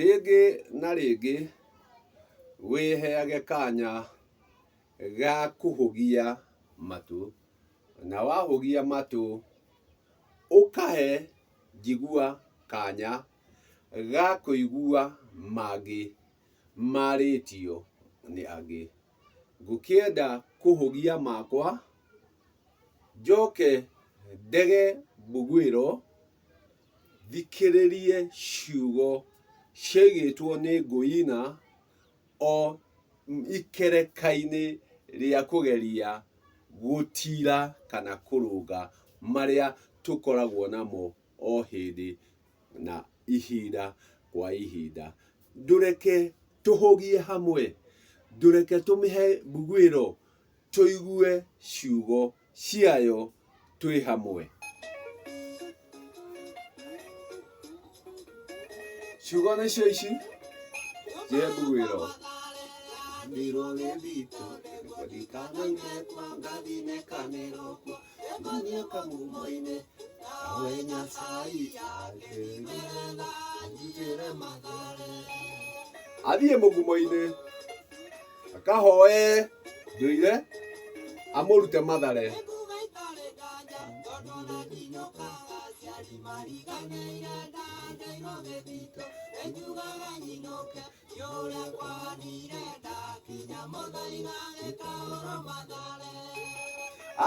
Rĩngĩ na rĩngĩ wĩheage kanya ga kũhũgia matũ, na wahũgia matũ ũkahe njigua kanya ga kũigua mangĩ marĩtio nĩ angĩ. Ngũkĩenda kũhũgia makwa, njoke ndege mbuguĩro, thikĩrĩrie ciugo ciaigĩtwo nĩ Ngũina o ikereka-inĩ rĩa kũgeria gũtira kana kũrũnga marĩa tũkoragwo namo o hĩndĩ na ihinda kwa ihinda. Ndũreke tũhũgie hamwe, ndũreke tũmĩhe mbuguĩro tũigue ciugo ciayo twĩ hamwe. Ciugo nĩcio ici, njihe mbuguĩro. Athiĩ mũgumo-inĩ akahoe ndũire amũrute mathare.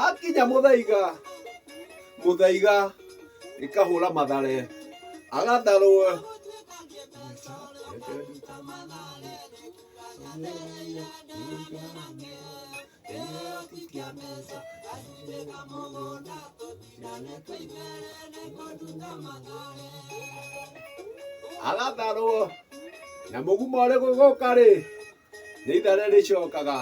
Akinya mũthaiga, mũthaiga ĩkahũra mathare, agatharwo. Agatharwo na mũgumo ũrĩ gũgũka rĩ, nĩ ithare rĩcokaga.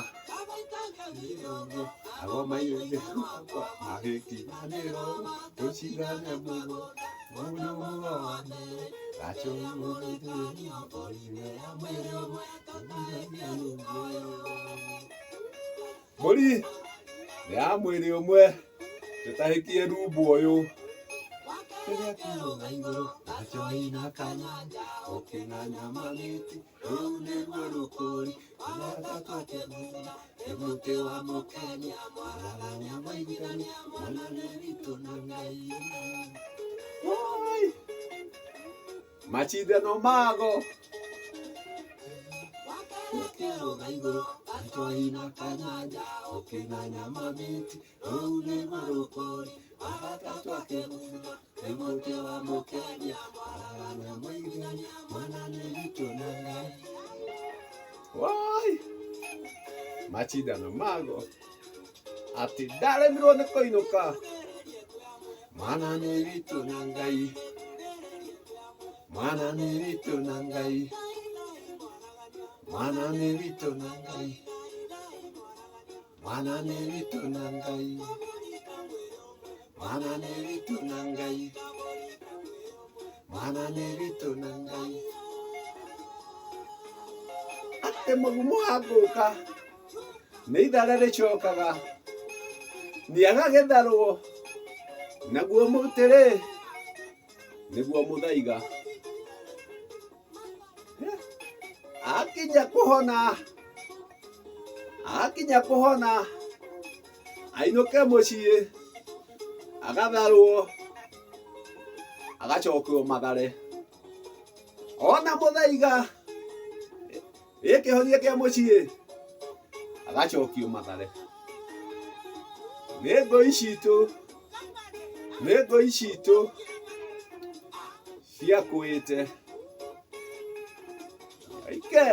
Mbũri nĩ ya mwĩrĩ ũmwe tũtahĩkie rumbu ũyũ. Woi! Macindano mago. Woi! Macindano mago. Atĩ ndaremirwo nĩ kũinũka. Mwana nĩ witũ na Ngai. Mwana nĩ witũ na Ngai. Mwana nĩ witũ na Ngai. Mwana nĩ witũ na Ngai. Mwana nĩ witũ na Ngai. Mwana nĩ witũ na Ngai. Atĩ mũgumo wa ngũka nĩ ithare rĩcokaga nĩ agagĩtharwo naguo mũtĩ-rĩ nĩguo mũthaiga. Akinya kũhona, akinya kũhona ainũke mũciĩ agatharwo agacokio Mathare. Ona mũthaiga ĩ kĩhonia kĩa mũciĩ agacokio Mathare. Nĩ ngũi citũ, nĩ ngũi citũ ciakuĩte. Aike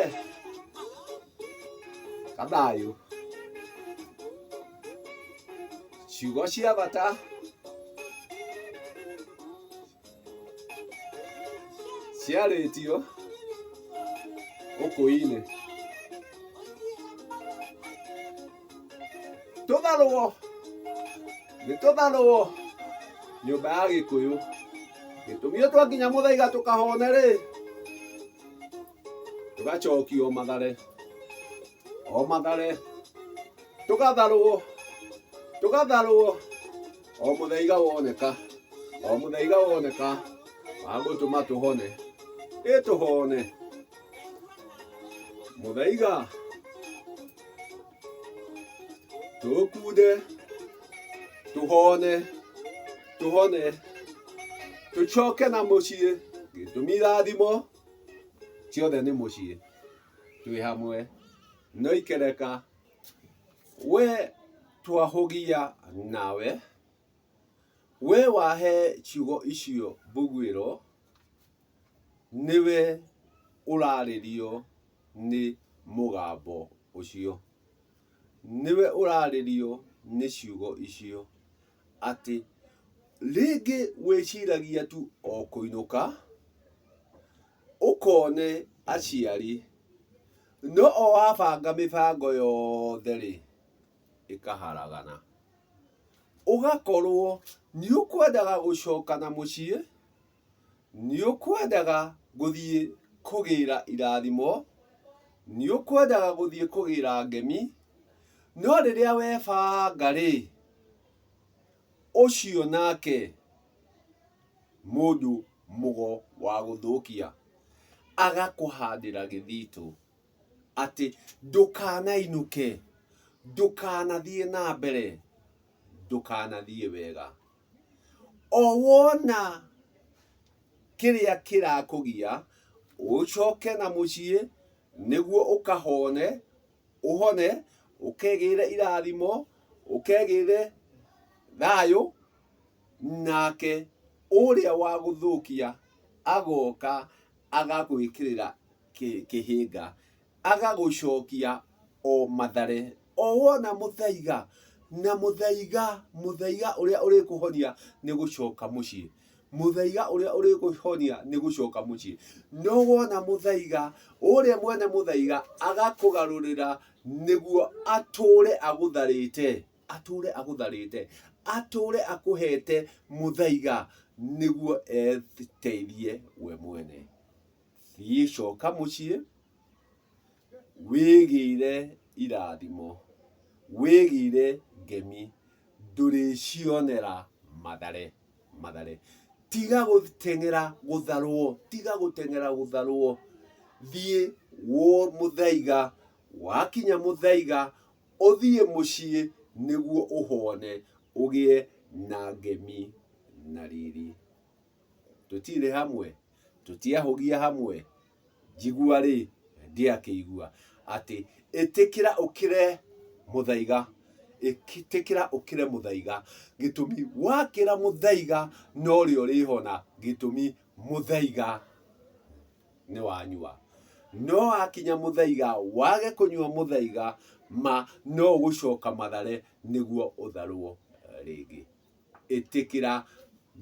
kathayũ. Ciugo cia bata ciarĩtio ũkũi-inĩ. Tũtharwo, nĩ tũtharwo nyũmba ya Gĩkũyũ. Gĩtũmi twakinya mũthaiga tũkahone rĩ, tũgacokio Mathare, o Mathare, tũgatharwo, tũgatharwo o mũthaiga woneka, o mũthaiga woneka wa gũtũma tũhone, ĩ tũhone. Mũthaiga tũkunde tũhone tũhone tũcoke na mũciĩ gĩtũmi irathimo ciothe nĩ mũciĩ twĩ hamwe no ikereka we twahũgia nawe we wahe ciugo icio mbuguĩro nĩwe ũrarĩrio nĩ mũgambo ũcio. Nĩwe ũrarĩrio nĩ ciugo icio atĩ rĩngĩ wĩciragia tu o kũinũka ũkone aciari, no o wabanga mĩbango yothe rĩ, ĩkaharagana. Ũgakorwo nĩ ũkwendaga gũcoka na mũciĩ, nĩ ũkwendaga gũthiĩ kũgĩra irathimo, nĩ ũkwendaga gũthiĩ kũgĩra ngemi, no rĩrĩa webanga rĩ, ũcio nake mũndũ mũgo wa gũthũkia agakũhandĩra gĩthitũ atĩ ndũkanainũke, ndũkanathiĩ na mbere, ndũkanathiĩ wega. O wona kĩrĩa kĩrakũgia ũcoke na mũciĩ nĩguo ũkahone, ũhone, ũkegĩre irathimo, ũkegĩre thayũ, nake ũrĩa wa gũthũkia agoka agagwĩkĩrĩra kĩhĩnga, agagũcokia o Mathare. O wona mũthaiga, na mũthaiga, mũthaiga ũrĩa ũrĩkũhonia nĩ gũcoka mũciĩ. Mũthaiga ũrĩa ũrĩkũhonia nĩ gũcoka mũciĩ. No wona mũthaiga, ũrĩa mwene mũthaiga agakũgarũrĩra nĩguo atũre agũtharĩte, atũre agũtharĩte, atũre akũhete mũthaiga nĩguo eteithie we mwene. Thiĩ coka mũciĩ, wĩgĩre irathimo, wĩgĩre ngemi, ndũrĩcionera Mathare, Mathare. Tiga gũteng'era gũtharwo, tiga gũteng'era gũtharwo, thiĩ wo mũthaiga, wakinya mũthaiga, ũthiĩ mũciĩ nĩguo ũhone, ũgĩe na ngemi na riri. Tũtirĩ hamwe, tũtiahũgia hamwe, njigua rĩ, ndiakĩigua atĩ ĩtĩkĩra ũkĩre mũthaiga, ĩtĩkĩra ũkĩre mũthaiga, gĩtũmi wakĩra mũthaiga norĩo rĩhona, gĩtũmi mũthaiga nĩ wanyua. No wakinya mũthaiga wage kũnyua mũthaiga ma no ũgũcoka Mathare nĩguo ũtharwo rĩngĩ. Ĩtĩkĩra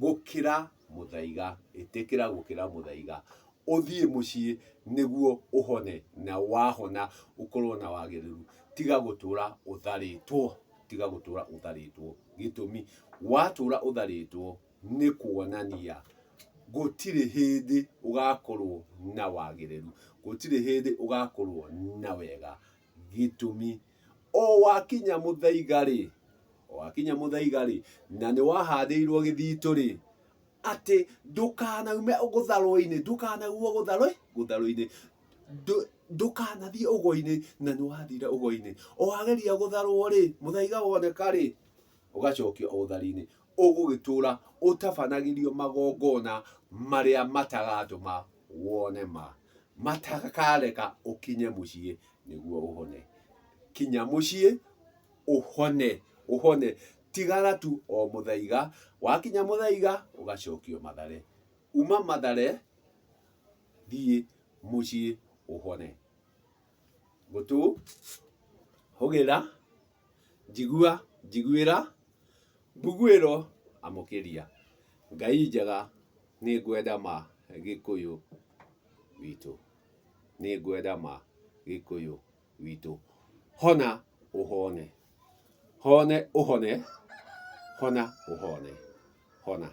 gũkĩra mũthaiga, ĩtĩkĩra gũkĩra mũthaiga, ũthiĩ mũciĩ nĩguo ũhone, na wahona ũkorwo na wagĩrĩru. Tiga gũtũra ũtharĩtwo, tiga gũtũra ũtharĩtwo. Gĩtũmi, watũra ũtharĩtwo nĩ kuonania gũtirĩ hĩndĩ ũgakorwo na wagĩrĩru, gũtirĩ hĩndĩ ũgakorwo na wega. Gĩtũmi, o wakinya mũthaiga rĩ, o wakinya mũthaiga rĩ, na nĩ wahandĩirwo gĩthitũ rĩ, atĩ ndũkanaume gũtharwo-inĩ, ndũkanaume gũtharwo gũtharwo-inĩ, ndũkanathiĩ ũgo-inĩ na nĩ wathire ũgo-inĩ. O wageria gũtharwo rĩ, mũthaiga woneka rĩ, ũgacokio o ũthari-inĩ. Ũgũgĩtũra ũtabanagĩrio magongona marĩa matagatũma wone ma, matakareka ũkinye mũciĩ nĩguo ũhone. Kinya mũciĩ ũhone, ũhone. Tigara tu o mũthaiga, wakinya mũthaiga ũgacokio Mathare. Uma Mathare, thiĩ mũciĩ ũhone. Gũtũ, hũgĩra, njigua, njiguĩra, mbuguĩro, amũkĩria. Ngai njega nĩ ngwenda ma Gĩkũyũ witũ. Nĩ ngwenda ma Gĩkũyũ witũ. Hona ũhone. Hone ũhone. Hona ũhone. Hona.